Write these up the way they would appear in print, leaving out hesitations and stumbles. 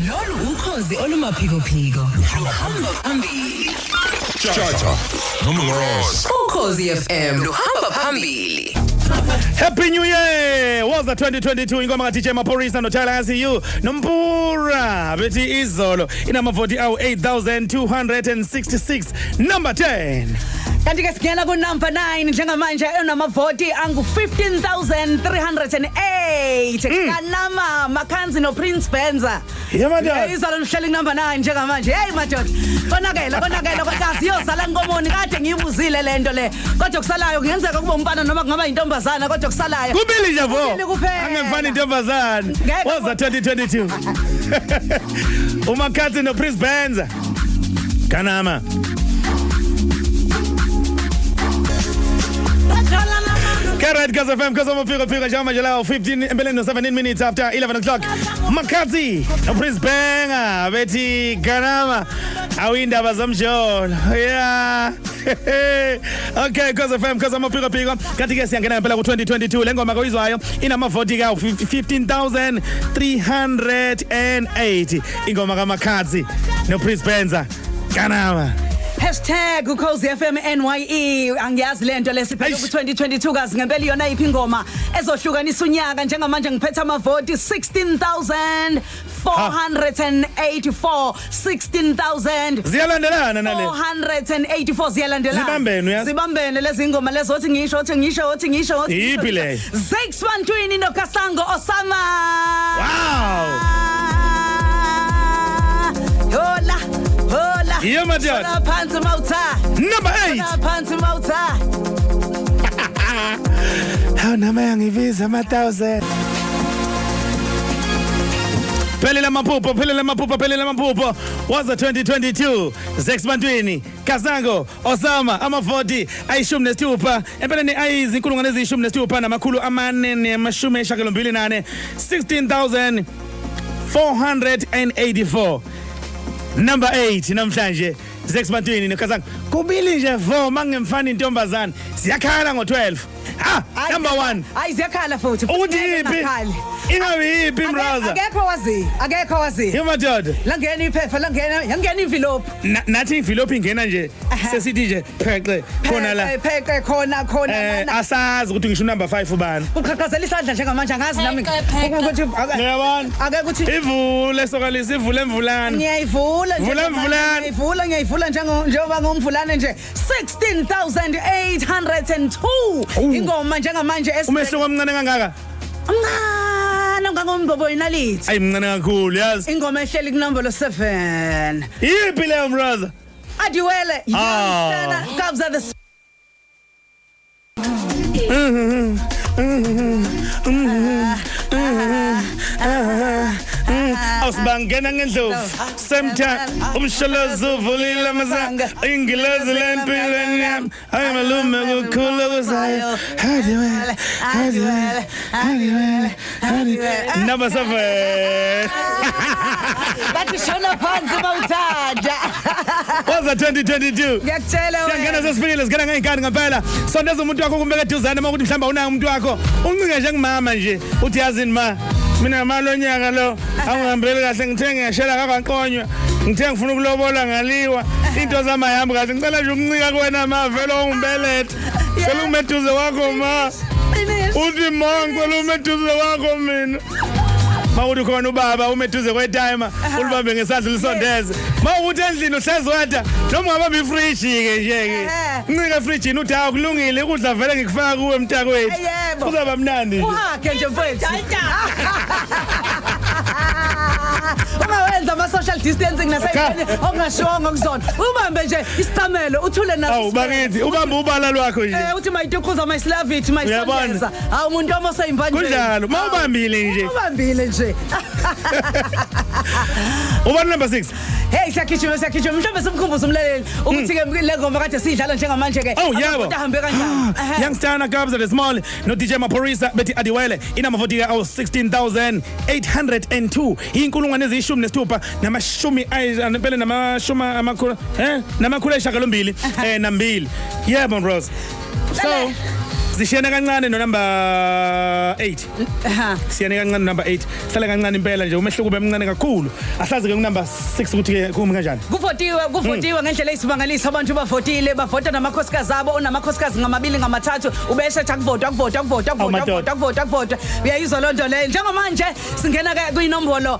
Lolu ukhozi olumaphikophiko luhamba phambili. Tshatha noMroza. Ukhozi FM luhamba phambili. Happy New Year! Woza 2022, ingoma ka DJ Maphorisa no Tyler ICU noMpura bethi izolo, inamavoti awu 8266, number 10. Kanti ke singena ku number 9 njengamanje, enamavoti angu 15,308, Kanama, Makanzi no Prince Benza. Yeah, madoda. Izolo lihleli number 9 njengamanje. Hey madoda. Konakele, konakele, kodwa siyozala nkomoni, kade ngiyibuzile lento le. Kodwa kusalayo kungenzeka kube umfana noma kungaba intombazana, kodwa kusalayo. Kubili nje vo. Kubili kuphela. Angefani intombazana. Ngeke. Woza 2022. UMakhathi no Prince Benza. Kanama. Correct, Kazi FM, Kazi Mafika Fika, njengoba nje la 15 empeleni no 17 minutes after 11 o'clock. Makhathi no Prince Benga bethi Kanama, awindaba zomjolo. Yeah. Okay, Kazi FM, Kazi Mafika Fika. Kanti ke siyangena ngempela ku 2022. Le ngoma koyizwayo inamavoti ka 15,308. Ingoma kaMakhathi no Prince Benza. Kanama. #UkhoziFMNYE. Angiyazi lento lesiphele Eish. ku 2022, kazi ngempela iyona yiphi ingoma ezohlukanisa unyaka. Njengamanje ngiphethe amavoti 16,484, 16,000 Ziyalandelana nale. 484, ziyalandelana. Zibambene, uyazi? Zibambene lezi ingoma lezo, othi ngisho, othi ngisho, othi ngisho, othi ngisho. Iyiphi leyo? 612 noKasango Osama. Wow. Hola hola. Yeah, madoda. Hola phansi mawutha. Number 8. Hola phansi mawutha. Hawu, nami yangibiza ama 1000. Phelele amaphupho, phelele amaphupho, phelele amaphupho. Waza 2022, Zex Bantwini, Kazango, Osama, ama-40 ayishumi nesithupha. Empeleni ayizinkulungwane eziyishumi nesithupha namakhulu amane nemashumi ayisishiyagalombili nane. 16,484. Number 8 namhlanje, Zex Bantwini noKazango. Kubili nje vo mangemfana intombazana. Siyakhala ngo12. Ha, number 1. Hayi, ziyakhala futhi. Ukuthi yiphi? Ngakhali. Ingabe yiphi, brother? Akekho wazi, akekho wazi. Yemadoda. Langena iphepha, langena, yangena envelope. Nathi envelope ingena nje, sesithi nje pheqe khona la. Pheqe khona khona lana. Asazi ukuthi ngisho number 5 ubani. Uqhaqhazela isandla njengamanje, angazi nami Pheqe, pheqe. ukuthi Uyabona? ake kuthi Ivule sokalisa, ivule emvulana. Ngiyayivula nje. Vula, mvulane. Ngiyayivula, ngiyayivula, njengoba ngumvulane nje, 16,802 ingoma njengamanje Umehluko omncane kangaka. Omncane ongangombobo inalithi. Ayi, mncane kakhulu, yazi. Ingoma ehleli kunombolo 7. Yiphi leyo, brother? Adiwele. Ah. Young Kabza the Awusibangena ngendlovu. Same time umsholozi uvulile amasango. Ingilozi lempilweni yami. Hayi malume, kukhulu kuzayo. Hadiwele, hadiwele, hadiwele, hadiwele. Number 7. Bathi shona phansi mawuthanda. Waza 2022. Ngiyakutshela wena. Siyangena, sesifikile, singena ngey'nkani ngempela. Sondeza umuntu wakho kumbeka eduzane, uma ukuthi mhlawumbe awunayo umuntu wakho. Uncinge njengomama nje. Uthi yazini ma, mina malo nyaka lo angihambeli kahle, ngithe ngiyashela kakaqonywa. Ngithe ngifuna ukulobola ngaliwa. Into zami ayihambi kahle. Ngicela nje ukuncika kuwena ma, vele ungibelethe. Cela umeduze wakho ma. Finish. Uthi ma, ngicela umeduze wakho mina. Mawuthi khona ubaba umeduze kwetimer, ulibambe ngesandla, lisondeze. Mawuthi endlini uhlezi weda, noma ungabamba ifridge ke nje ke. Ncika efridgini, uthi hawu, kulungile, ukudla vele ngikufaka kuwe mntakwethu. Yebo. Kuzaba mnandi nje. Uhakhe nje mfowethu. Ungawenza ama social distancing nasayini okungashongo kuzona. Ubambe nje isicamelo, uthule naso. Awu bakithi, ubambe ubala lwakho nje. Uthi mayitukuza, my slavit, my Uyabona? sondeza. Hawu, umuntu omoseyimbanjeni. Kunjalo, mawubambile nje. Ubambile nje. Ubani number 6? Hey, siyagijima, siyagijima. Mhlawumbe simkhumbuze umlaleli ukuthi ke le ngoma kade siyidlala njengamanje ke. Oh yebo. Amavoti ahambe kanjani? Ehhe. Young Stunna, Kabza the Small no DJ Maphorisa bethi Adiwele, inamavoti awu 16,802. Inkulungwane eziyishumi nesithupha namashumi empeleni namashumi amakhulu namakhulu ayishiyagalombili nambili. Yebo bros. So Sishiyene kancane no number 8. Siyane kancane no number 8. Sale kancane impela nje, umehluko bemncane kakhulu. Asazi ke ku number 6 ukuthi ke kumi kanjani. Kuvotiwe ngendlela eyisimangaliso. Abantu bavotile, bavota namakhosikazi abo, onamakhosikazi ngamabili, ngamathathu, ubeshe ethi akuvotwa, akuvotwa, akuvotwa, akuvotwa, Madoda. akuvotwa, akuvotwa, akuvotwa. Uyayizwa loo nto leyo. Njengamanje singena ke kwinombolo,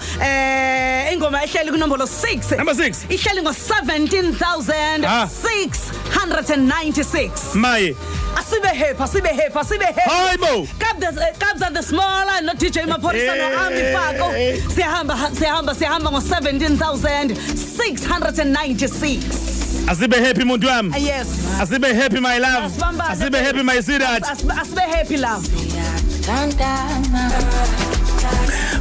ingoma ehleli kwinombolo 6. Number 6. Ihleli ngo-17,696. Maye. Asibe happy, asibe happy, asibe happy. Hayibo. Kabza the Smaller no DJ Maphorisa no Ami Fako. Siyahamba, siyahamba, siyahamba ngo-17,696. Asibe happy, muntu wami. Yes. Asibe happy, my love. Asibambane. Asibe happy, my sweetheart. Asibe happy, love.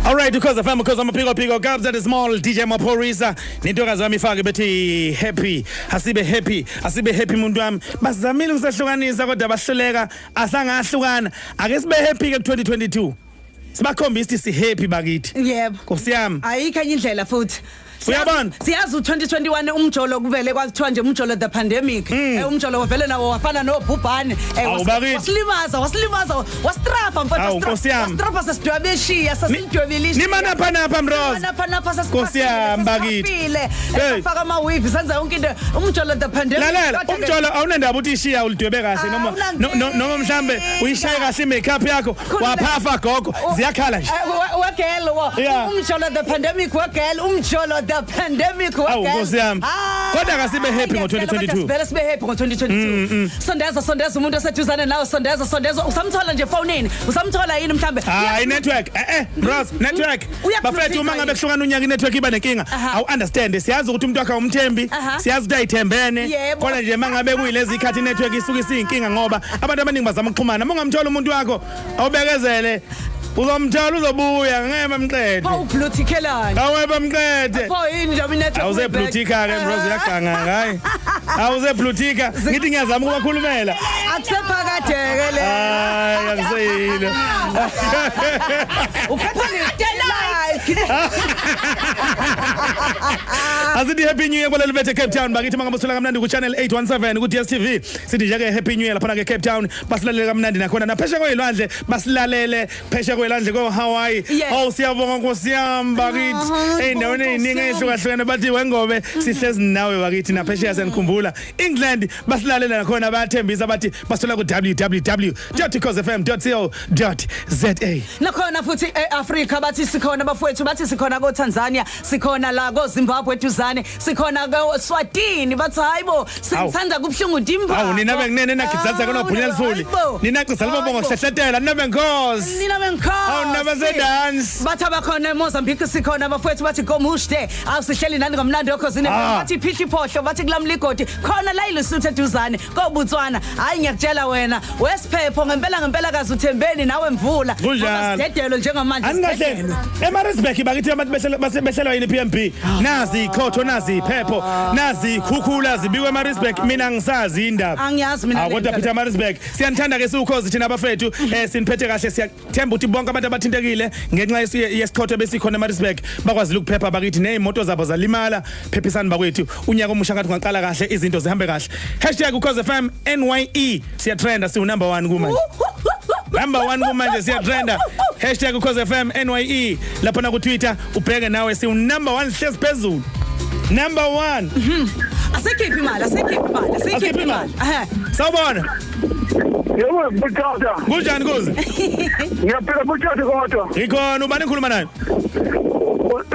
All right, because FM, because I'm a pigo pigo, Kabza the Small, DJ Maphorisa, nentokazi wami ifake bethi happy, asibe happy, asibe happy, muntu wami. Bazamile ukusahlukanisa kodwa bahluleka, asangahlukana. Ake sibe happy ke ku 2022. Sibakhombisa ukuthi si happy bakithi. Yebo. Nkosi yami. Ayikho enye indlela futhi. Uyabona? Siyazi u2021 umjolo kuvele kwathiwa nje umjolo the pandemic. Umjolo wavele nawo wafana nobhubhane. Awu, bakithi. Wasilimaza, wasilimaza, wasitrafa mfowethu. Awu, Nkosi yami. Wasitrafa, sesidwebeshiya, sesidwebelishiya. Nimanapha napha, Mroza. Napha napha. Nkosi yami, bakithi. Hey. Sesifaka ama-weave, senza yonke into. Umjolo the pandemic. Lalela, Kodwa-ke- umjolo awunendaba ukuthi ishiya ulidwebe kahle noma noma mhlambe uyishaye kahle i-makeup yakho, waphafa gogo, ziyakhala nje. Wegirl wo. Umjolo the pandemic, wegirl, umjolo the pandemic, wegirl. Awu, Nkosi yami. Kodwa kasibe happy ngo-2022. Sivele sibe happy ngo-2022. Sondeza, sondeza umuntu oseduzane nawe, sondeza, sondeza. Usamthola nje efonini, usamthola yini mhlambe? Hayi, network, bros, network. Bafethu, uma ngabe kuhlukana unyaka, i-network iba nenkinga. Awu understand, siyazi ukuthi umuntu wakhe awumthembi, siyazi ukuthi ayithembene. Kodwa nje mangabe kuyilezi ikhathi, i-network isuke isiyinkinga ngoba abantu abaningi bazama ukuxhumana. Uma ungamthola umuntu wakho, awubekezele. Uzomthola, uzobuya, ngeke bamqede. Pho ublue tickelani? Awe bamqede. Pho yini nje i-network? Awuze blue ticker ke, bros, uyaganga hayi. Awuze blue ticker. Ngithi ngiyazama ukubakhulumela. Akusephakade ke le. Hayi, akuseyilo. Ukhetha like. Asithi happy new year kwaleli bethe Cape Town bakithi. Mangabe usithola kamnandi ku channel 817 ku DStv, sithi nje ke happy new year lapha ke Cape Town. Basilalele kamnandi nakhona naphesheya kwezilwandle, basilalele phesheya kwezilwandle ko Hawaii. Oh, siyabonga, Nkosi yami bakithi, ey'ndaweni ey'ningi ey'hlukahlukene bathi wengobe sihlezi nawe bakithi. Naphesheya siyanikhumbula. England basilalela nakhona, bayathembisa, bathi basithola ku www.ukhozifm.co.za. Nakhona futhi eAfrika bathi sikhona bafowethu, bathi sikhona ko Tanzania, sikhona la ko Zimbabwe eduzane, sikhona ko Swatini. Bathi hayibo, sithanda kubhlungu dimba. Awu, nina benginene nagidzaza konobhunya lifuli. Nina cisa libombo ngokuhlehletela, nina benkosi. Nina benkosi. Awu, nina basedance. Bathi abakhona eMozambique sikhona bafowethu, bathi gomushde, awusihleli nani ngomlando okhosini. Bathi phihli phohlo, bathi kulamligodi khona la iLesotho eduzane, koBotswana. Hayi, ngiyakutshela wena wesiphepho, ngempela ngempela kazi uthembeni nawe mvula. Kunjalo. Sidedelo njengamanje. Anikahle Sidedelwe. eMaritzburg bakithi, abantu behlelwa yini PMB? Nazi ikhotho, nazi iphepho, nazi ikhukhula zibikwe eMaritzburg. Mina ngisazi indaba. Angiyazi mina Awu, le kodwa ndaba. Peter Maritzburg, siyanithanda ke siwukhozi thina abafethu, siniphethe kahle. Siyathemba ukuthi bonke abantu abathintekile ngenxa yesikhotho besikhona eMaritzburg bakwazile ukuphepha bakithi, nezimoto zabo zalimala. Phephisani bakwethu. Unyaka omusha ngathi ungaqala kahle, izinto zihambe kahle. #UkhoziFM NYE, siyatrenda, siwu number 1 kumanje, number 1 kumanje siyatrenda. #UkhoziFM NYE lapha na ku Twitter, ubheke nawe, siwu number 1, hlezi phezulu, number 1. Asikhiphi imali, asikhiphi imali, asikhiphi Asikhiphi imali. imali. Ehhe. Sawubona. Yebo, Butata. Kunjani kuze? Ngiyaphila, Butata, kodwa. Ngikhona. Ubani ngikhuluma naye?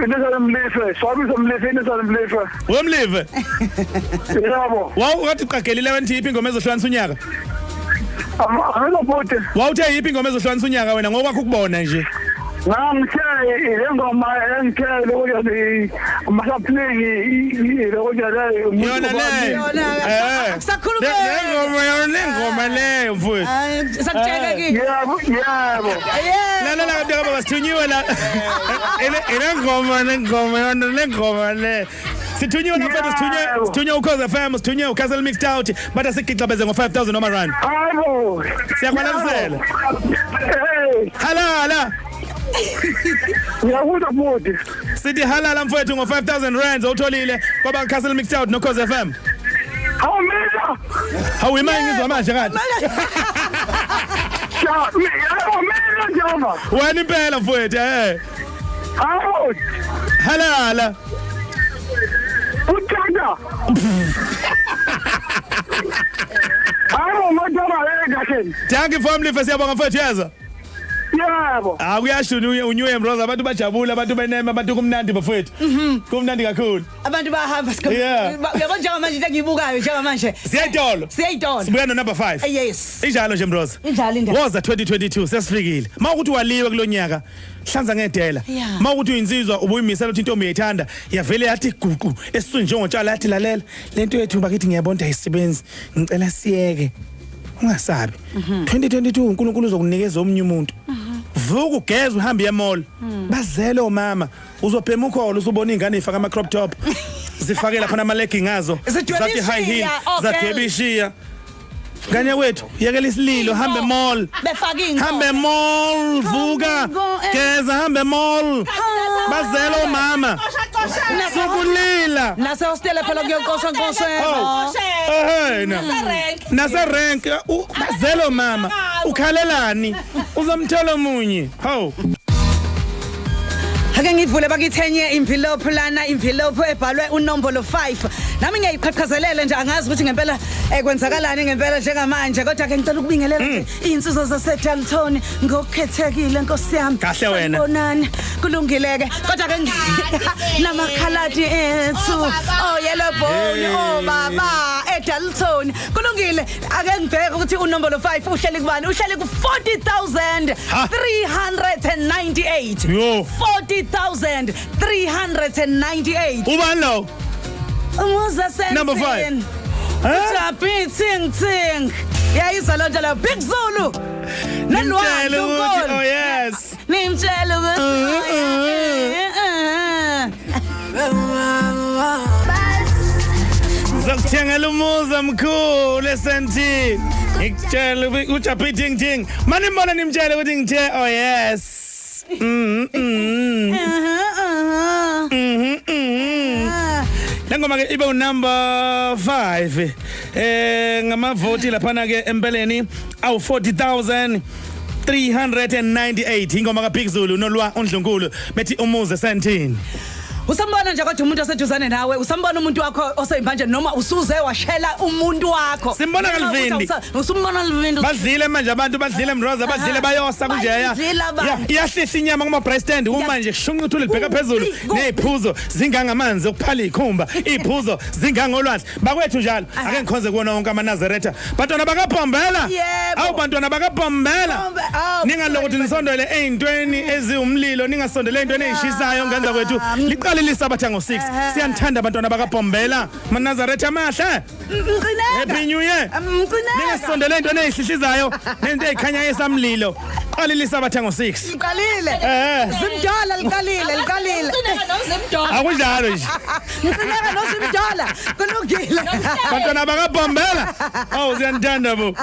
Inezana Mlife, Swabiso Mlife, Inezana Mlife. Wemlive. Yebo. Wawu, kade uqagelile wena yiphi ingoma ezohlukanisa unyaka? Angelo bhuti. Wawuthe yiphi ingoma ezohlukanisa unyaka wena ngokwakho ukubona nje? Ngangithe le ngoma engithe lokho amasaphlingi lokho leyo. Yona leyo. Yona. Akusakhulumeki. Le ngoma, yona le ngoma leyo, mfowethu. Hayi, sakutshela ke. Yebo, yebo. Yeah. La la la, kanti baba sithunyiwe la. Ile ngoma, le ngoma, yona le ngoma le. Sithunyiwe la mfowethu, sithunyiwe, sithunyiwe Ukhozi FM, sithunyiwe uCastle Mixed Out. Bathi sigixabeze ngo5000 noma rand. Hayibo. Siyakwalamisela. Hey, Halala. ngiyakuzwa bhuti. Sithi halala mfowethu ngo5000 rands owutholile kwaba Castle Mixed Out noKhozi FM. Hawu mina. Hawu, imali ngizwa manje kade. Cha, yebo mina Jehova. Wena impela mfowethu eh. Hawu, Halala. uthanda. Hawu madaba kahle. Thank you family siyabonga mfowethu yeza. Yebo. Ah kuyasho unyuye Mroza abantu bajabula abantu beneme abantu kumnandi bafowethu. Kumnandi kakhulu. Abantu bayahamba Yeah. Uyabona njengamanje into engiyibukayo njengamanje. Siyayitolo. Siyayitolo. Sibuya no number 5. Yes. Injalo nje Mroza. Injalo indaba. Woza 2022 sesifikile. Mawukuthi waliwe kulonyaka hlanza ngedela. Yeah. Mawukuthi uyinsizwa ubuyimisela ukuthi intombi uyayithanda yavele yathi guqu esiswini njengotshala yathi lalela lento yethu bakithi ngiyabona ukuthi ayisebenzi ngicela siyeke. Ungasabi. 2022 uNkulunkulu uzokunikeza omunye umuntu. Vuka ugeze uhambe uye mall. Bazele omama uzobhema ukholo usubona ingane ifaka ama crop top. Zifake lapha nama legging azo. Zidweba Zathi high heel, ishiya, oh, girl. zadweba ishiya. Kanye kwethu yekela isililo hambe mall. Befaka inkomo. Hambe mall vuka geza hambe mall. Bazele omama. Sukulila. Nase hostela phela kuyoqoshwa nqoshwa. Eh na. Nase rank bazele omama. Ukhalelani? Uzomthola omunye. Hawu. Ake ngivule bakithenye envelope lana envelope ebhalwe unombolo 5. Nami ngiyayiqhaqhazelela nje angazi ukuthi ngempela kwenzakalani ngempela njengamanje kodwa ke ngicela ukubingelela nje izinsizwa zaseDalton ngokukhethekile Nkosi yami. Kahle wena. Sanibonani. Kulungile ke kodwa ke namakhaladi ethu. Oh yellow bone oh baba eDalton. Kulungile ake ngibheke ukuthi unombolo 5 uhleli kubani uhleli ku 40398. Yo. 40,398. Ubani lo? Umuza Sensin. Number 5. Eh? Japi ting ting. Yayizwa loo nto leyo Big Zulu. Nimtshele ukuthi oh Nolwandle yes. Nimtshele ukuthi. Ngizokuthengela umuzi mkhulu esentini. Ngikutshela uJapi ting ting. Mani mbona nimtshele ukuthi ngithe oh yes. Lengoma ke ibe unumber 5. Ngamavoti laphana ke empeleni awu 40398 ingoma ka Big Zulu nolwa uNdlunkulu bethi umuzi esentini. Usambona nje kodwa umuntu oseduzane nawe usambona umuntu wakho oseyimanje noma usuze washela umuntu wakho. Simbona kalivindi. Usumbona kalivindi. Badlile manje abantu badlile Mroza badlile bayosa kunjeya. Badlile abantu. Iyahlihla inyama kuma price stand uma nje kushunqa uthuli libheka phezulu neziphuzo zingangamanzi okuphala ikhumba iziphuzo zingangolwandle bakwethu njalo ake ngikhonze kuwona wonke amaNazaretha bantwana bakaBhombela. Yebo. Awu bantwana bakaBhombela. Bombe, awu, Ningalokuthi nisondele ezintweni eziwumlilo ningasondele ezintweni ezishisayo ngenza kwethu liqale lisabatha ngo6 siyanithanda bantwana bakaBhombela maNazaretha amahle. Mcineka. Happy New Year. Mcineka. Ningasondele entweni ezihlihlayo nento ezikhanyayo esamlilo. Qalile lisabatha ngo6. Liqalile. Zimdala liqalile liqalile. Akunjalo nje. Mcineka nozimdala. Kulungile. Bantwana bakaBhombela. Awu siyanithanda bo.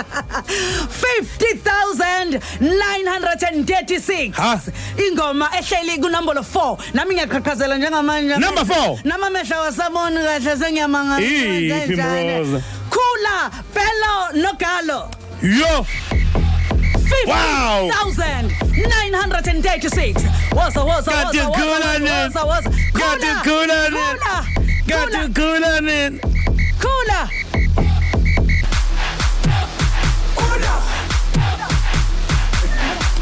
50936. Ha. Ingoma ehleli kunombolo 4. Nami ngiyaqhaqhazela njengamanje. Number 4. Namamehla wasaboni kahle sengiyamangala. Iphi Mroza? Khula Bello Nogalo. Yo. Wow. 50936. Woza woza Got woza to khula ne. woza woza. Got to khula ne. Khula. Got to khula ne. Khula.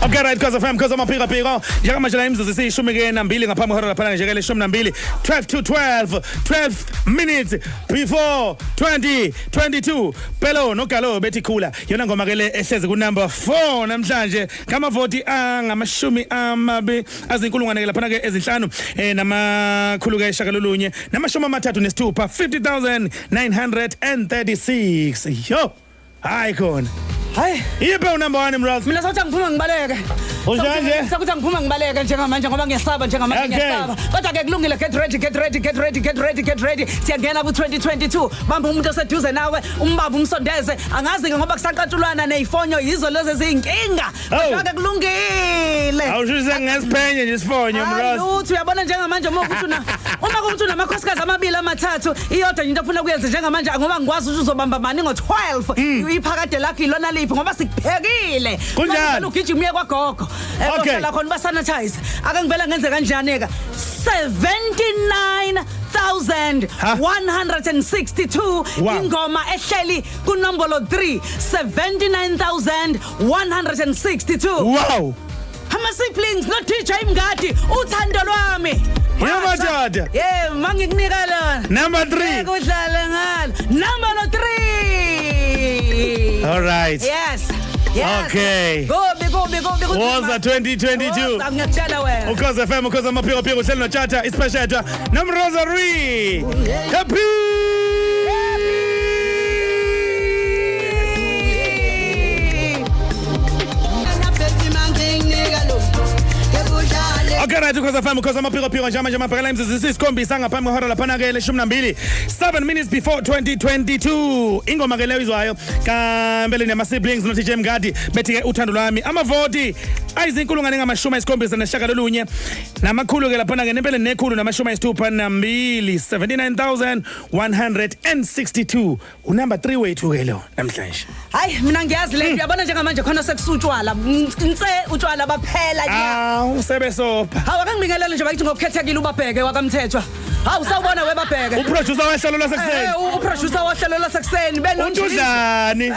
Okay right cause FM cause amaphika phika njengamanje la imizuzu isishumi ke nambili ngaphambi kwehora laphana nje ke leshumi nambili 12 to 12 12 minutes before 2022 Bello noGalo bethi khula yona ngoma ke le ehlezi ku number 4 namhlanje ngamavoti angamashumi amabi azinkulungwane ke laphana ke ezinhlanu namakhulu ke eshakalolunye namashumi amathathu nesithupha 50936 yo hayi khona Hayi. Yiphe unumber 1 Mroza? Mina sokuthi ngiphuma ngibaleke. Unjani nje? Sokuthi ngiphuma ngibaleke njengamanje ngoba ngiyasaba njengamanje Okay. ngiyasaba. Kodwa ke kulungile get ready get ready get ready get ready get ready. Siyangena ku 2022. Bamba umuntu oseduze nawe, umbamba umsondeze. Angazi ke ngoba kusaqatshulwana nezifonyo yizo lezo eziyinkinga. Kodwa ke kulungile. Awushuse ngesiphenye nje isifonyo Hayi Mroza. lutho uyabona njengamanje uma ukuthi una uma kuthi unamakhosikazi amabili amathathu iyodwa nje into ofuna kuyenza njengamanje ngoba ngikwazi ukuthi uzobamba mani ngo12 iphakade lakho ilona siphi ngoba sikuphekile. Kunjalo. Ugijima uye kwagogo. Okay. Ohlala khona basanitize. Ake ngivela ngenze kanjani ke? 79,162 Wow. ingoma ehleli kunombolo 3, 79,162. Wow. Ama siblings no DJ Mngadi, uthando lwami. Yamadoda. Yeah, mangikunika lona. Number 3. Kudlala ngalo. Number 3. All right. Yes. Yes. Okay. Kubi kubi kubi kubi. Woza 2022. Woza, ngiyakutshela wena. Ukhozi FM, ukhozi amaphiko phiko, uhleli noTshatha, isipeshetwa nomRosary. Happy. Okay, right, ukhozi FM, ukhozi amaphiko phiko, njengamanje mabhekela imizuzu isikhombisa ngaphambi kwehora laphana ke leshumi nambili, 7 minutes before 2022. Ingoma ke leyo izwayo kampeleni yama siblings no DJ Mngadi, bethi ke uthando lwami. Amavoti ayizinkulungwane 79 namakhulu ke laphana ke nempela 162, 79162. Unumber 3 wethu ke lo namhlanje. Hayi, mina ngiyazi le nto, uyabona njengamanje khona sekusutshwala. Nse utshwala baphela nya. Awu, sebesopha. Hawu, ake ngibingelele nje bakithi ngokukhethekile ubabheke wakamthethwa. Hawu, sawubona webabheke. Uproducer wehlelo lasekuseni. Uproducer wohlelo lasekuseni Uthi udlani?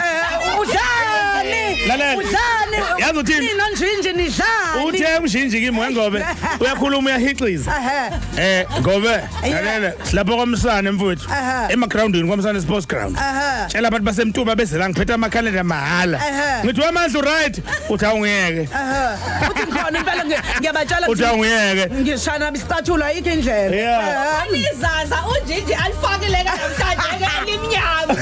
Udlani? Lalela. Udlani? Yazi uthini? Ninonjinji nidlani? Uthe umshinji kimi wengobe uyakhuluma, uyahixiza. Ngobe lalela, silapho kwamsana mfowethu, emagroundini kwamsana sports ground. Tshela abantu basemtuba beze la, ngiphethe amakhalenda mahhala. Ngithi wamandla, right, uthi awungeke. Uthi ngikhona impela, ngiyabatshela. Uthi awungeke. Ngishana isicathulo, ayikho indlela. Anizaza unjinji alifakile ke namhlanje ke elimnyama.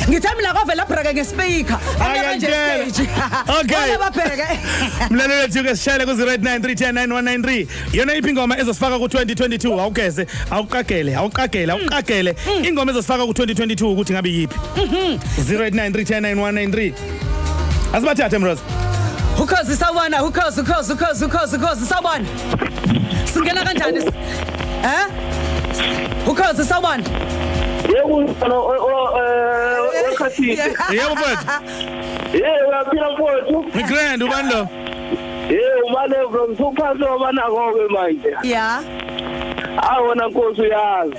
Ngithe mina kwavela breke ngespeaker. Akantshela. Okay. Babheke. Mlalelo wethu ke, sishayele ku 0893109193. Yona iphi ingoma ezosifaka ku 2022? Awugeze, awuqagele, awuqagele, awuqagele. Ingoma ezosifaka ku 2022 ukuthi ngabe yiphi? 0893109193. Asibathathe, Mroza. Ukhozi, sawubona, ukhozi, ukhozi, ukhozi, ukhozi, ukhozi, sawubona. Singena kanjani? Eh? Ukhozi, sawubona. Yebo, mfana wekhathini. Yebo mfowethu. Yebo, uyaphila mfowethu? Ngigrand, ubani lo? Yebo, male from suphansi wabanako-ke manje. Yeah. Awu wena nkosi, uyazi.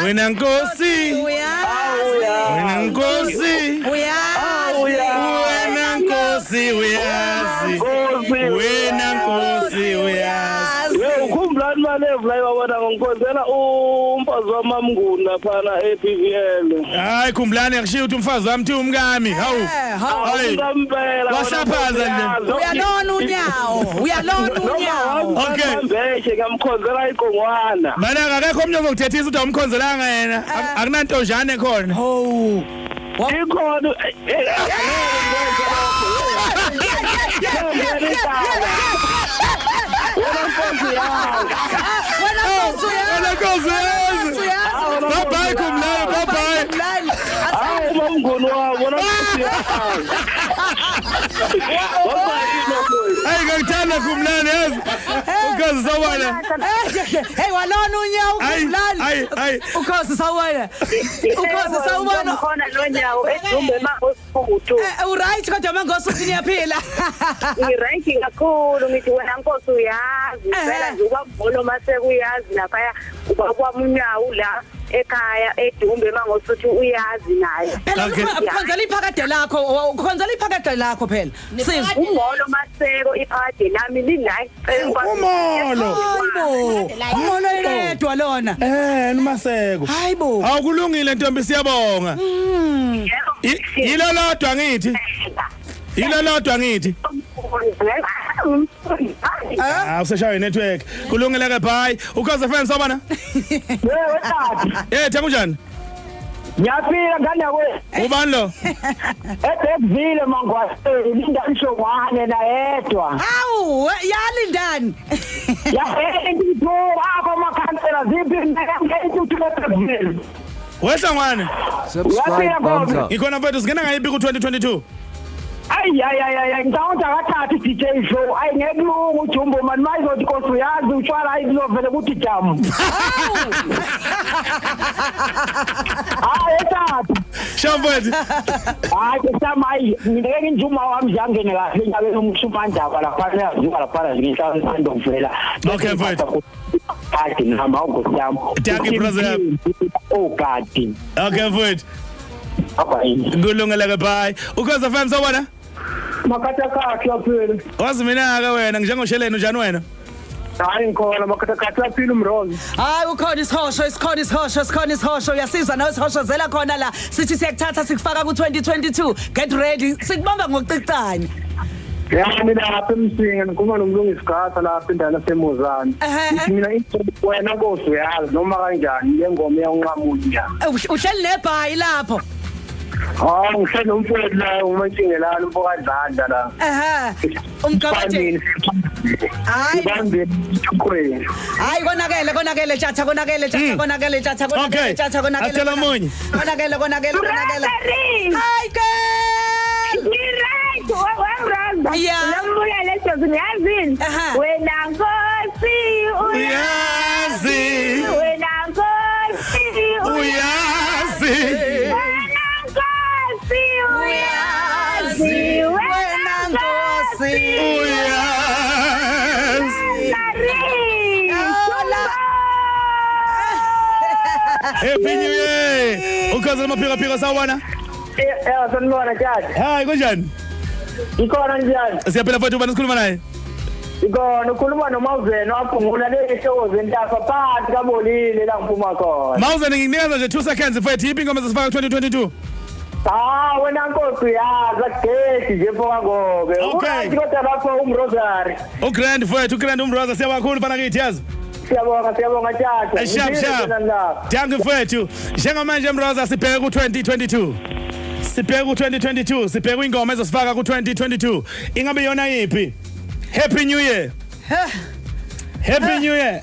Wena Nkosi. Uyazi. Wena Nkosi. Uyazi. Wena Nkosi uyazi. Nkosi. Wena Nkosi uyazi. Yebo, ukhumbulani malevu la wabona ngikhonzela umfazi wamamnguni laphana e-PVL. Hayi khumbulani, akushiyo ukuthi umfazi wami thi umkami. Hawu. Hawu. Hayi. Ngempela. Wahlaphaza nje. Uyalona unyawo. Uyalona unyawo. Okay. Mbeshe ngamkhonzela iqongwana. Mana akekho omnye ozokuthethisa ukuthi awumkhonzelanga yena. Akunantonjane khona. Ho. Ikhona. Wena nkosi yazi. Wena Nkosi uyazi. Wena Nkosi uyazi. Uyazi. Bye bye Khumlani, bye bye. Khumlani. Hawu mamnguni wami, wena nkosi yazi. Hayi, ngikuthanda Khumlani, yazi. Ukhozi, sawubona. Hey, walona unyawo Ayi, Khumlani. ayi, ayi. Ukhozi, sawubona. Ukhozi, sawubona. Khona nonyawo edumbe mangosuthu. Uright kodwa mangosuthu, niyaphila? Ngiright kakhulu, ngithi wena nkosi uyazi phela nje ubabholo mase kuyazi lapha ubaba unyawo la ekhaya edumbe mangosuthu, uyazi naye. Phela Okay. ukhonzela iphakade lakho, ukhonzela iphakade lakho phela. Sizwe. Umolo maseko, iphakade lami lila. Umolo. Hayibo. Umolo yedwa lona. Numaseko. Hayibo. Awukulungile ntombi, siyabonga. Yilo lodwa ngithi. Yilo lodwa ngithi. Ah, useshawe network. Kulungile ke, bye. Ukhozi FM, sawubona. Yebo tata. Thenga, kunjani? Ngiyaphila ngane yakwethu. Ubani lo? Ebhekvile mangwaseni, linda inhlongwane nayedwa. Hawu, yalindani. Ya intuthu apha amakhansela ziphi intuthu eBhekvile. Wehlangwane. Uyaphila Nkosi? Ngikhona mfethu, singena ngayiphi ku 2022? Ayi ayi ayi ngicabanga akathatha iDJ show. Ayi ngeke kulungu uJumbo man mayizothi Nkosi uyazi utshwala ayizovele kuthi jam. Hayi ethatha. Shamfethu. Hayi samayi ngeke nginjuma wami nje angene kahle nyabe umshumandaba lapha yaziwa lapha nje ngihlala ngisandovela. Okay mfethu. Kade nihamba nkosi yami. Dankie brother. Oh God. Okay mfethu. Bye. Kulungile ke bye. Ukhozi FM sawubona? Makhathakhathi yaphila. Wazi mina ke wena njengosheleni unjani wena? Hayi ngikhona makhathakhathi yaphila umrozi. Hayi ukhona isihosho, isikhona isihosho, isikhona isihosho uyasizwa nawe isihoshozela khona la. Sithi siyakuthatha sikufaka ku2022. Get ready. Sikubamba ngokucicane. Ya mina lapha eMsinga ngikhuluma nomlungisi Gasa lapha endaweni yaseMozane. Ngithi mina wena Nkosi uyazi noma kanjani le ngoma iyawunqamula. Uhleli nebhayi lapho. Hawu ngihleli nomfowethu la uMantshingelana umfokadlanda la. Umgabade. Hayi ibambe iqhweni. Hayi konakele konakele tjatha konakele tjatha konakele tjatha konakele tjatha konakele. Athola munye. Konakele konakele konakele. Hayi girl. Right, wangiranda. Ulambuka leso ngiyazini. Wena Nkosi uyazi. Wena Nkosi uyazi. Wena Nkosi uyazi. Wena Nkosi uyazi. Happy New Year. Ukhozi maphiko phiko sawubona? Sanibona tata. Hayi kunjani? Ikhona njani? Siyaphila mfowethu ubani sikhuluma naye? Ikhona ukhuluma noMawuzeni waphungula lehlozo entafa phansi kabolile la ngiphuma khona. Mawuzeni ngikunikeza nje 2 seconds mfowethu yiphi ingoma esifaka 2022? Ah wena Nkosi uyazi akugedi nje mfoka ngobe. Okay. Kodwa lapho umrosary. Ugrand mfowethu ugrand umrosa siyabona mfana kithi yazi. Siyabonga siyabonga tata. Sharp sharp. Dankie mfowethu. Njengamanje mrosa sibheke ku 2022. Sibheke ku 2022, sibheke ingoma ezosifaka ku 2022. Ingabe yona yipi? Happy New Year. Happy New Year.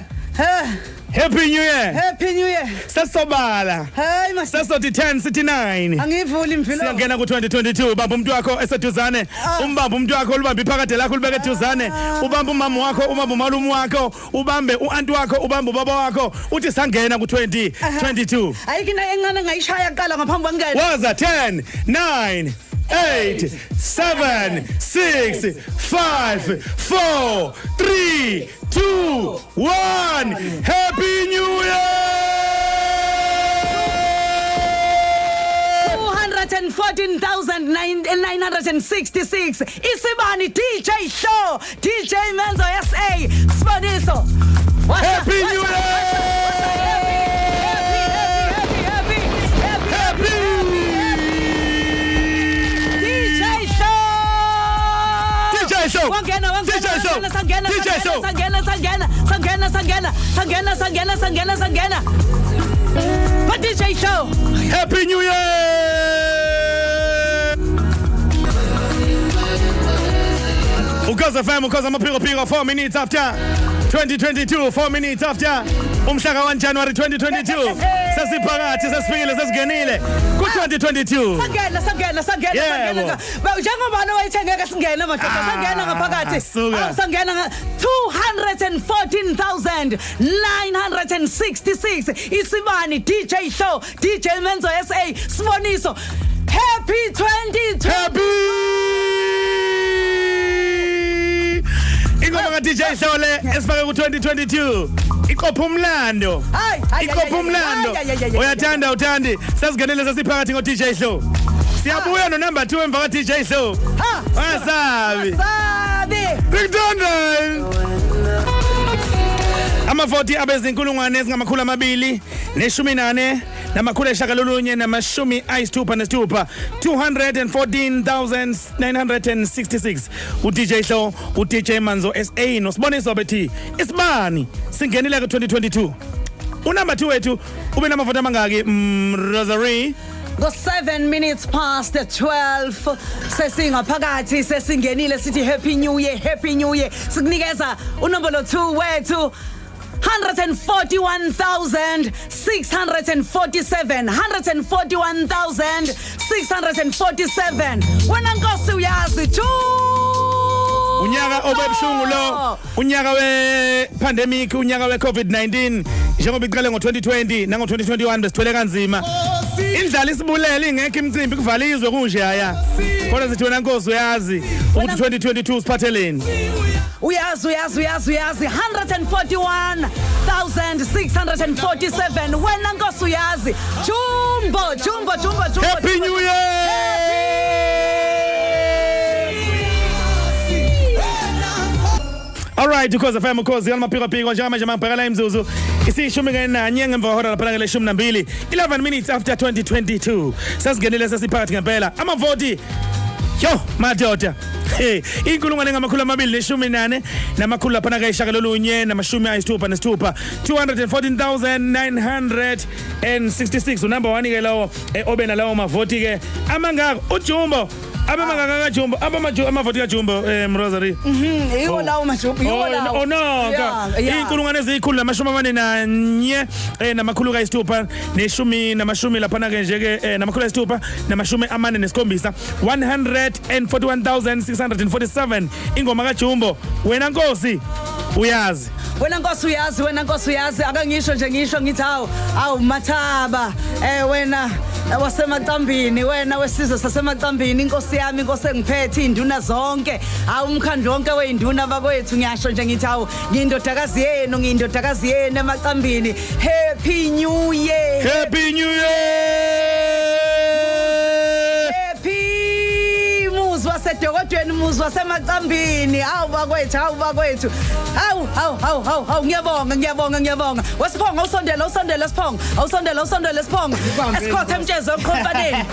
Happy New Year. Happy New Year. Sesobala. Hey mas. Sesothi 10 sithi 9. Angivuli imvilo. Siyangena ku 2022 ubamba umuntu wakho eseduzane, umbamba umuntu wakho ulibambe iphakade lakho ulibeke eduzane, ubamba umama wakho, ubamba umalume wakho, ubambe uanti wakho, ubambe ubaba wakho, uthi sangena ku 2022. Ayikho into encane ngayishaya kuqala ngaphambi kwangena. Waza 10 9 8 7 6 5 4 3 2 1. Happy New Year! 214,966 Isibani DJ Show, DJ Menzo SA, Siboniso. Happy New Year! Happy, happy, happy, DJ Show! DJ Show! Wangena, wangena, DJ Show! sangena, DJ Show! sangena, sangena, sangena, sangena, sangena, sangena, sangena, sangena. But DJ Show! Happy New Year! Ukhozi FM, ukhozi amaphiko phiko 4 minutes after 2022, 4 minutes after umhla ka 1 January 2022. Sesiphakathi, sesifikile, sesingenile ku 2022. Sangena, sangena, sangena, sangena. Njengoba lo wayethengeka singena madoda, sangena ngaphakathi. Sangena 214,966 Isibani DJ Show, DJ Menzo SA, Siboniso. Happy 2022. Happy. Ingoma ka DJ Show le esifake ku 2022. Iqopha umlando. Iqopha umlando. Uyathanda uthandi. Sesigenele sesiphakathi ngo DJ Show. Siyabuya no number 2 emva ka DJ Show. Wasabi. Wasabi. Big Donald. Ama 40 abezinkulungwane ezingamakhulu amabili neshumi nane namakhulu eshakalolunye namashumi ayisithupha nesithupha 214,966 uDJ Show, uDJ Manzo SA noSiboniso bethi isibani singenile ku 2022. Unumber 2 wethu ube namavoti amangaki Rosary? Go 7 minutes past 12 sesingaphakathi sesingenile sithi Happy New Year, Happy New Year. Sikunikeza unombolo 2 wethu. 141,647, 141,647. Wena Nkosi uyazi. Unyaka obebuhlungu lo, unyaka we pandemic, unyaka we COVID-19, njengoba iqale ngo2020 nango 2021 besithwele kanzima. Indlala isibulele, ingekho imicimbi, kuvalizwe kunje haya. Kodwa sithi wena Nkosi uyazi ukuthi 2022 siphatheleni. Uyazi, uyazi, uyazi, uyazi. 141,647. Wena Nkosi uyazi. Jumbo, jumbo, jumbo, jumbo. Happy New Year! Alright, Ukhozi FM, Ukhozi yalamaphiko phiko, njengamanje mangibheka la imzuzu isishumi kanye nanye ngemva kwehora lapha ngeleshumi nambili, 11 minutes after 2022. Sesingenile, sesiphakathi ngempela amavoti. Yo madoda, hey, inkulungwane ngamakhulu 214 namakhulu laphana kayishakalolunye namashumi ayisithupha nesithupha, 214,966. Unumber 1 ke lawo obe nalawo mavoti ke amangaka, uJumbo. Abe mangaka kaJumbo, abamaju amavoti kaJumbo, Rosary? Yiwo lawo majumbo, yiwo lawo. Oh no, inkulungwane eziyikhulu namashumi amane nanye namakhulu kayisithupha neshumi namashumi laphana ke nje ke namakhulu ayisithupha namashumi amane nesikhombisa, 141,647. Ingoma kaJumbo, Wena Nkosi Uyazi. Wena Nkosi uyazi, wena Nkosi uyazi. Ake ngisho nje, ngisho ngithi hawu, awu Mathaba, wena wasemacambini, wena wesizwe sasemacambini, inkosi yami, inkosi engiphethe, induna zonke, hawu, umkhandlu wonke weinduna bakwethu, ngiyasho nje ngithi hawu, ngiyindodakazi yenu, ngiyindodakazi yenu emacambini. Happy New Year! Happy New Year! Happy muzi wasedokodweni, muzi wasemacambini. Hawu bakwethu, hawu bakwethu, hawu, hawu, hawu, hawu, hawu, ngiyabonga, ngiyabonga, ngiyabonga. Wesiphongo, awusondela, awusondela siphongo, awusondela, awusondela siphongo. Esikhotha emtshezo oqhomfaneni,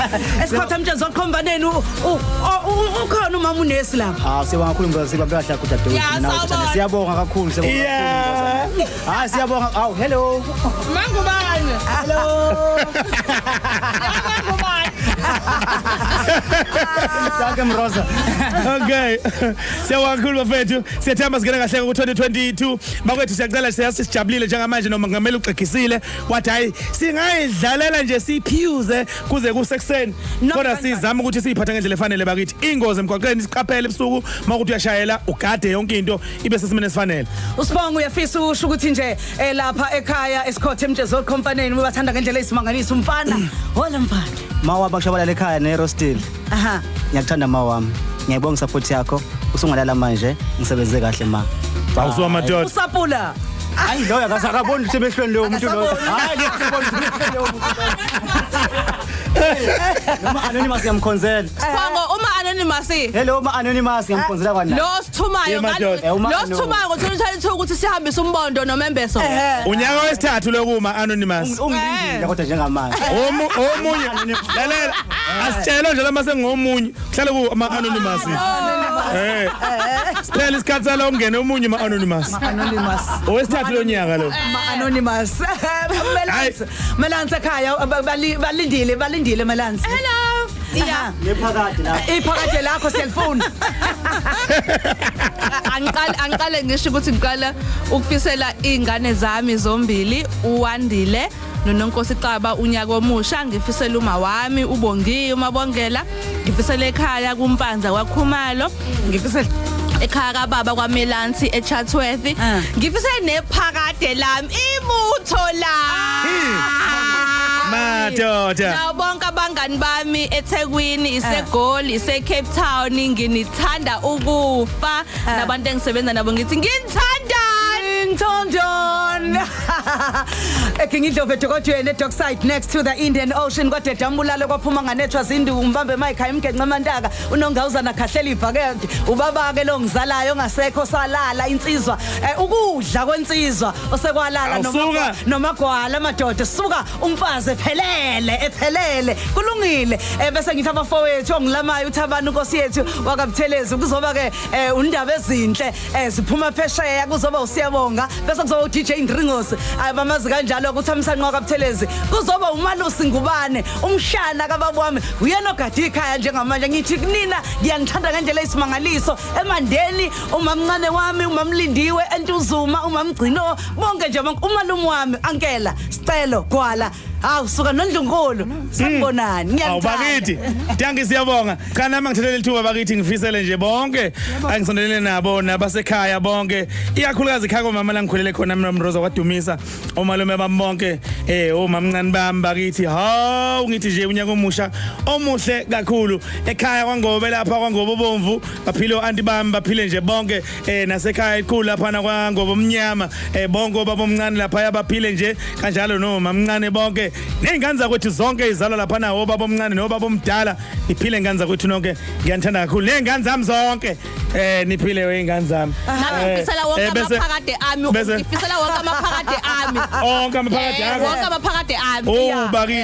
esikhotha emtshezo oqhomfaneni, ukhona umama unesi lapha. Ah, siyabonga kakhulu Mboza, sibambe kahle kakhulu dadewethu. Ya, Nawe sawubona. Thathane. Siyabonga kakhulu, siyabonga kakhulu. Hayi, siyabonga. Aw, hello. Mangubani? Hello. Mangubani? Danke, Mroza. Okay. Siyabonga kakhulu bafethu. Siyathemba singene kahle ku 2022. Bakwethu, siyacela, siyazi sijabulile njengamanje nomongameli uxegisile. Wathi hayi, singayidlalela nje siphuse kuze kusekuseni. Noma Kodwa kanjani. sizama ukuthi siyiphathe ngendlela efanele bakithi. Ingozi emgwaqeni, siqaphele ebusuku mawukuthi uyashayela, ugade yonke into ibe sesimeni esifanele. Usibonga uyafisa usho ukuthi nje lapha ekhaya esikhothe emtshezo oqhomfaneni ubathanda ngendlela eyisimangaliso umfana. Hola mfana. Mawa bakushabalala ekhaya ne Rostil. Ngiyakuthanda ma wami. Ngiyayibonga support yakho. Usungalala manje, ngisebenze kahle ma. Awusuwa madoda. Usapula. Hayi, loyo akasakaboni ukuthi emehlweni loyo muntu loyo. Akasaboni. Hayi, loyo akasaboni ukuthi emehlweni loyo muntu loyo. Noma anonymous ngiyamkhonzela. Siphongo, uma anonymous. Hello ma anonymous, ngiyamkhonzela kwana. Lo sithumayo Yeah, madoda. Uma lo anonymous. sithumayo ngo-2022 ukuthi sihambise umbondo nomembeso. Unyaka wesithathu lokuma anonymous. Ungilindile kodwa njengamanje. Omunye, lalela, asitshelwe nje lama sengomunye kuhlale ku ama anonymous. Siphela isikhathi salo, ungene omunye ma anonymous. Anonymous. Owesithathu lonyaka lo. Ma anonymous. Melansi. Melansi ekhaya balindile, balindile Melansi. Hello. Yeah. Lephakade la. Iphakade lakho siyalifuna. Angiqale ngisho ukuthi ngiqala ukufisela ingane zami zombili, uWandile noNonkosi Xaba, unyaka omusha. Ngifisela uma wami uBongiwe uMabongela, ngifisela ekhaya kuMpanza kwaKhumalo, Ngifisela ekhaya kababa kwaMelansi eChatsworth, Ah. ngifisela nephakade lami, ibutho lami. Madoda. Nawo bonke abangani bami eThekwini, iseGoli, ise Cape Town, nginithanda ukufa. Nabantu engisebenza nabo ngithi nginithandani. Ntondon. Egingindlovu edokodweni eDockside next to the Indian Ocean, kodwa edambulalo kwaphuma nganethwa zinduku, mbambe emayikhaya imgenxe amantaka, unongawuzana khahlela ibhakede, ubaba ke lo ngizalayo ongasekho salala insizwa, ukudla kwensizwa osekwalala Awusuka. Nomagwala amadoda, suka umfazi ephelele, ephelele, kulungile. Bese ngithi abafowethu ongilamayo uthabani inkosi yethu wakabuthelezi, kuzoba ke undaba ezinhle ziphuma phesheya, kuzoba usiyabonga. Mamba, bese kuzoba uDJ Ndringosi, abamazi kanjalo ukuthi amsanqoka kaButhelezi, kuzoba uMalusi Ngubane, umshana kababa wami, uyena ogada ikhaya njengamanje. Ngithi kunina ngiyanithanda ngendlela eyisimangaliso. Emandeni umamncane wami, umamlindiwe Entuzuma, umamgcino, bonke nje umalume wami, ankela Sicelo Gwala. Hawu, suka nondlunkulu, sanibonani, ngiyanithanda. Bakithi, danki, siyabonga. Cha, nami ngithathele ithuba bakithi, ngifisele nje bonke angisondelene nabo nabasekhaya bonke, ikakhulukazi ekhaya komama la ngikhulele khona mina Mroza kwadumisa, omalume bami bonke, omamncane bami bakithi. Hawu, ngithi nje unyaka omusha omuhle kakhulu. Ekhaya kwaNgobe lapha kwaNgobe obomvu baphile, anti bami baphile nje bonke, nasekhaya elikhulu lapha kwaNgobe omnyama, bonke obaba omncane lapha baphile nje kanjalo, nomamncane bonke, ney'ngane zakwethu zonke izalwa lapha nawo obaba omncane nobaba omdala, niphile ngane zakwethu nonke, ngiyanithanda kakhulu, ney'ngane zami zonke, niphile wey'ngane zami. Nami ngifisela wonke amaphakade ami, ngifisela wonke amaphakade ami. Onke amaphakade akho. Wonke amaphakade ami. Oh bakithi,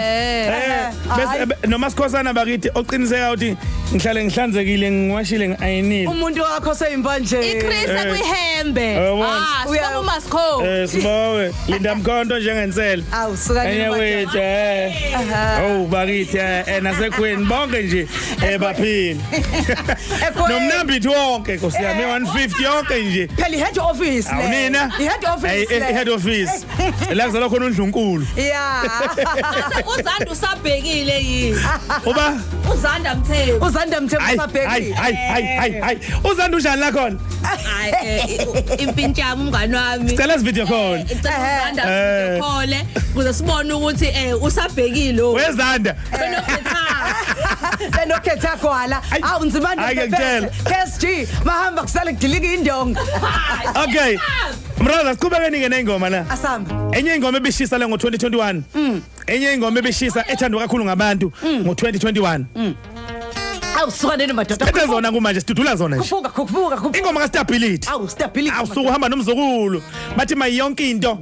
bese noma sikhosana bakithi oqiniseka ukuthi ngihlale ngihlanzekile, ngiwashile, ngi-ayinile. Umuntu wakho seyimva nje. Ikrisa kwihembe. Ah, sibonga uMasikho. Sibonge Linda Mkhonto njengensela. Awu, suka. Enye wethu. Oh bakithi, nasekhweni bonke nje baphile. Nomnambithi wonke Nkosi yami, 150 yonke nje. Phela i-head office le. Awunina. I-head office le. I-head office. La kuzalwa khona uNdlunkulu. Uzanda usabhekile yini? Uba Uzanda Mthembu. Uzanda Mthembu usabhekile. Hayi hayi hayi hayi. Uzanda unjani la khona? Hayi, impintshami umngani wami. Sicela video call. Sicela Uzanda video call ukuze sibone ukuthi usabhekile. Wezanda. Benokhetha kwala. Awu, Nzimande. KSG mahamba kusale kudilika indonga. Okay. Mroza, siqhubekeni ke nengoma la. Asamba. Enye ingoma ebishisa le ngo2021. Enye ingoma ebishisa ethandwa kakhulu ngabantu ngo2021. Awu, suka nini madoda. Siphethe zona kumanje, sidudula zona nje. Khuphuka, khuphuka, khuphuka. Ingoma kaStability. Awu, Stability. Awusuku uhamba nomzukulu. Bathi mayonke into.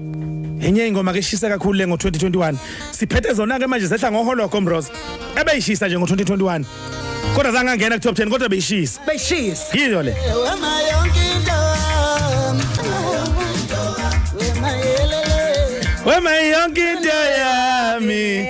Enye ingoma ke eshisa kakhulu le ngo2021. Siphethe zona ke manje, zehla ngoholoko Mroza. Ebeyishisa nje ngo2021. Kodwa zange angena ku top 10, kodwa beyishisa. Beyishisa. Yiyo le. Wema yonke into yami.